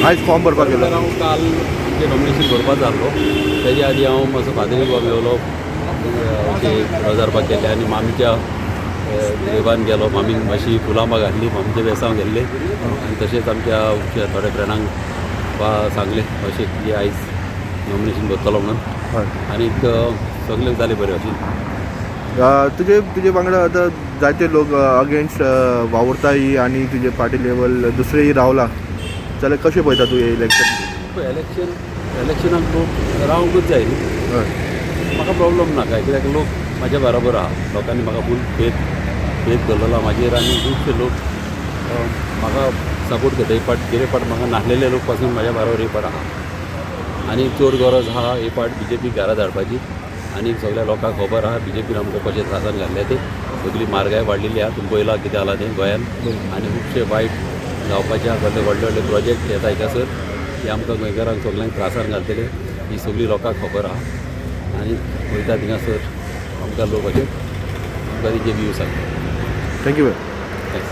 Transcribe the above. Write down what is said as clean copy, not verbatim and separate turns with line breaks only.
आयज फॉर्म भरपाक गेलो.
तर हांव काल आमचें नॉमिनेशन भरपाक जाल्लो. तेजे आदी हांव मातसो फादरीक बाब येवलो, ते रोजारपाक गेल्ले आनी मामीच्या देवान गेलो. मामीन मातशी फुलां बा घातली, मामीचें वेसांव घेतलें आनी तशेंच आमच्या थोड्या फ्रेंडांक बा सांगलें अशें की आयज नॉमिनेशन भरतलो म्हणून. आनीक सगळें जालें बरें अशें.
तुजे तुजे वांगडा आतां जायते लोक अगेन्स्ट वावुरताय आनी तुजे पार्टी लेवल दुसरेय रावला जाल्यार कशें पळयता तूं हें इलेक्शन?
इलेक्शन, इलेक्शनाक लोक रावंकूच जाय न्ही. म्हाका प्रॉब्लम ना काय, कित्याक लोक म्हाज्या बरोबर आहा. लोकांनी म्हाका फूल फेथ फेथ दवरलेलो आहा म्हाजेर आनी खुबशे लोक म्हाका सपोर्ट करता. एक पाट गेले पाट म्हाका नासलेले लोक पासून म्हाज्या बरोबर एक पाट आहा आनी चड गरज आहा हे पाट बीजेपीक घरा धाडपाची. आनी सगळ्या लोकांक खबर आहा बीजेपीन आमकां कशें त्रासान घाल्लें तें. सगळी म्हारगाय वाडलेली आहा, तुमी पळयलां कितें जालां तें गोंयान आनी खुबशे वायट जावपाचे आहा. व्हडले व्हडले व्हडले प्रोजेक्ट येता हिंगासर, ते आमकां गोंयकारांक सगल्यांक त्रासान घालतले ही सगळी लोकांक खबर आहा. आनी वयता थिंगासर आमकां लोक अशें आमकां तेजे व्यू सांगता.
Thank you.
Thanks.